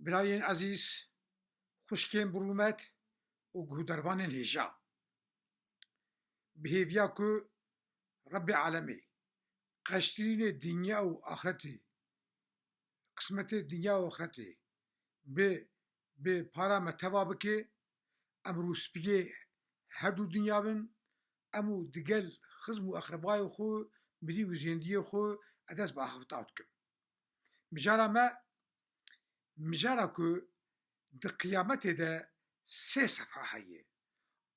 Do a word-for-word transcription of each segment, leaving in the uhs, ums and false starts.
Birayên ezîz, xwişkên bi rûmet û guhdarvanên hêja. Bi hêviya ku Rebbê Alemê qeştirînê dinya û axretê, qismetê dinya û axretê bi, bi para me teva bike, em rûspiyê her du dinya bin, em û digel xizm û eqrebayê xwe, mirî û zêndiyê xwe ez dest bi axifta dikim. Mijara me, mijara ku di qiyametê de sê sefha heye,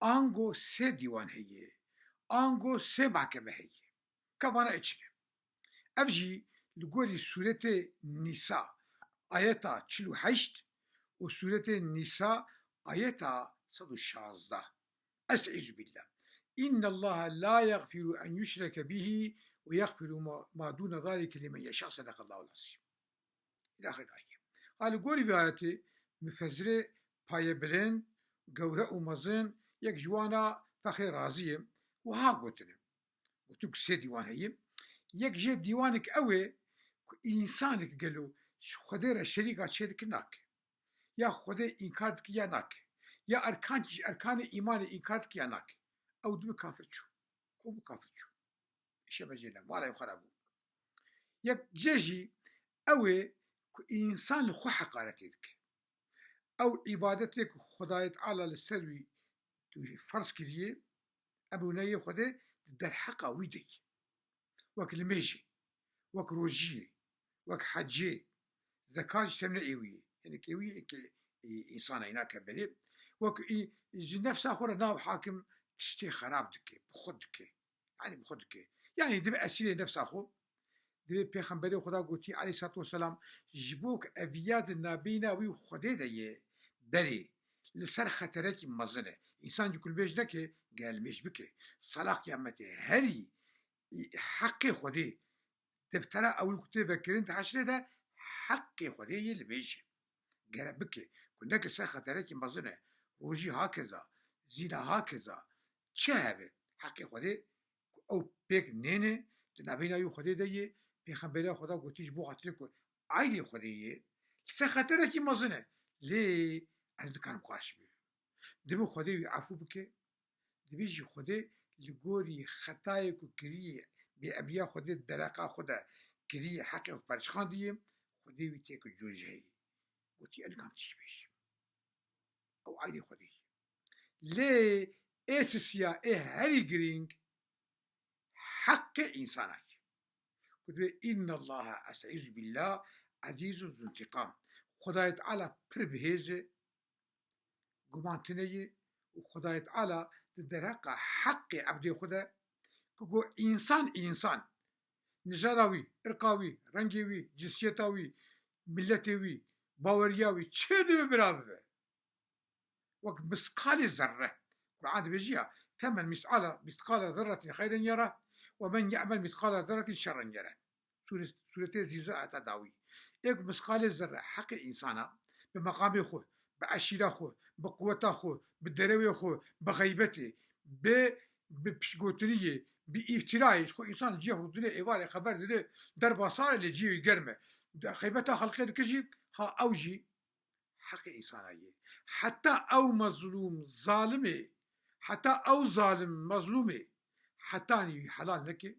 ango sê dîwan heye, ango sê mahkeme heye. Ka vana ê çi ne? Ev jî li gorî sûretê Nîsa ayeta çil û heşt û sûretê Nîsa ayeta sed û şazdeh. Estaizu billah. İnnallaha la yaghfiru en yushrake bihi ve yaghfiru ma, ma dune zalike limen yasha. Sadakallahul azim. İlâ ahir ayet. Ha, li gorî vê ayetê mufessirê payebilind, gewre û mezin, yek ji wana fexrê razî ye, wiha gotine. Gotin ku sê dîwan heye. Yek jê dîwanek ew ê ku însanek gelo ji Xwedê re şerîka çêdike nake. Ya Xwedê înkar dike ya nake. Ya erkan, ji erkanê îmanê înkar dike ya nake. Ew dibe kafir çû. Ew bû kafir çû. Îşe bejêne. Mala xwe re bû. Yek jê jî ew ê ku însan li xwe heqaretê dike. Ew îbadetê ku Xwedayê Teala li ser wî tu ferz kiriye, emrûneyê Xwedê di derheqa wî de ye. Wek limêjê, wek rojiyê, wek hecê, zekat ji temnê êwiyê. Hinek êwiyê eke, e, însana îna ke berê. Wek, e, ji nefsa xwe re nav hakim tiştê xerab dike, bi xwe dike. Yanî bi xwe dike. Yanî dibe esîrê nefsa xwe. Divê Pêxemberê Xweda gotî, aleyhissalatu vesselam, ji bo ku eviya di nabîna wî û Xwedê de ye, berê, li ser xeterekî mezin e. Însan jî ku limêj neke, gere limêj bike. Sala qiyametê herî heqê Xwedê, deftera ewil ku tê vekirin di heşrê de, heqê Xwedê yê limêjê. Gere bike, ku neke ser xeterekî mezin e. Rojî hakeza, zîna hakeza, çi hebe, heqê Xwedê ku ew pêk nêne, di navbeyna wî û Xwedê de yê, Pêxemberiya Xweda gotî, ji bo xatirê ku eynê Xwedê yê, li ser xeterekî mezin e. Lê ez dikarim qarşî bibim. Dibe Xwedê wî efû bike, dibe jî Xwedê li gorî xetayê ku kiriye, bêemriya Xwedê dereqa xwe de kiriye, heqê xwe perçiqandiye, Xwedê wî têkil cojehê. Gotî, ez nikam tiştî bêjim. Ew eynê Xwedê ye. Lê ê sisiya, ê herî girîng, heqê însana ye. Ku dibê, "Innallaha, estaizu billah, ezîzun zuntiqam." Xwedayê Teala pir bi hêz e, guman tune ye û Xwedayê Teala di derheqa heqê ebdê xwe de, ku go însan, însan, nijada wî, irqa wî, rengê wî, cinsiyeta wî, miletê wî, baweriya wî, çi dibe bira bibe. Wek misqalê zerre. Quran dibêjî ya, "Temen mis'ala, misqala zerretin xeyren yere, ve men ye'mel misqala zerretin şerren yere." Sûre-, Sûretê Zîlzil ayeta dawî. Ê ku misqalê zerre heqê însana, bi meqamê xwe, bi eşîra xwe, bi quweta xwe, bi derewê xwe, bi xeybetê, bi, bi piştgotiniyê, bi îftîrayê, ji xwe însan cih rûdine êvarê xeber dide, derbasar e lê cihê wî germ e. Xeybeta xelqê dike jî, ha ew jî heqê însana ye. Heta ew mezlûm, zalim ê, heta ew zalim, mezlûm ê, hetanî wî helal neke,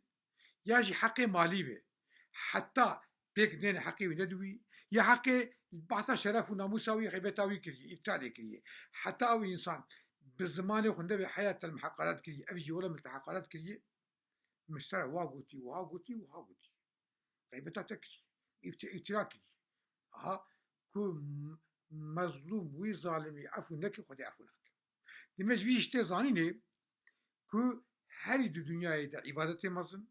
ya jî heqê malî be, heta pêk nêne heqê wî nediwî, ya heqê behsa şeref û namûsa wî, xeybeta wî kiriye, îftîra lê kiriye. Heta ew însan bi zimanê xwe nebe heya te li min heqaret kiriye, ev jî wela min te heqaret kiriye, min ji te re wa gotî, wiha gotî, wiha gotî. Xeybeta te kirî. Îfti-, îftira kirî. Aha, ku m-, mezlûm wî zalimî efû neke, Xwedê efû nake. Dime ji vî jî tê zanînê ku herî di dinyayê de îbadetê mezin,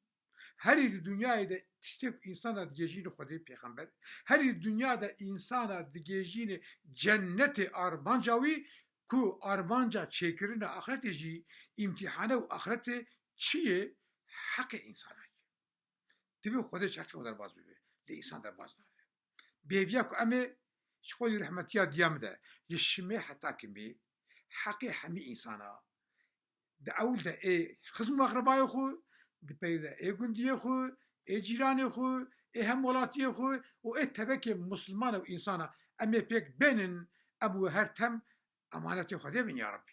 herî di dinyayê de tiştê ku însana digêjîne Xwedê, pêxember, herî di dinya de însana digêjîne cennetê armanca wî, ku armanca çêkirina axretê jî îmtîhane û axretê çi ye? Heqê însana ye. Divê Xwedê ji heqê xwe derbas bibe, lê însan derbas nabe. Bêviya ku em ê ji xwe yî rehmetiya diya min de, ji şimê heta kimê, heqê hemî însana, di ewil de ê xizm û eqrebayê xwe, di pey de ê gundiyê xwe, ê cîranê xwe, ê hem welatiyê xwe û ê tevekê misilman û însana. Em ê pêk bênin, em û her tem emanetê Xwedê bin ya Rebbî.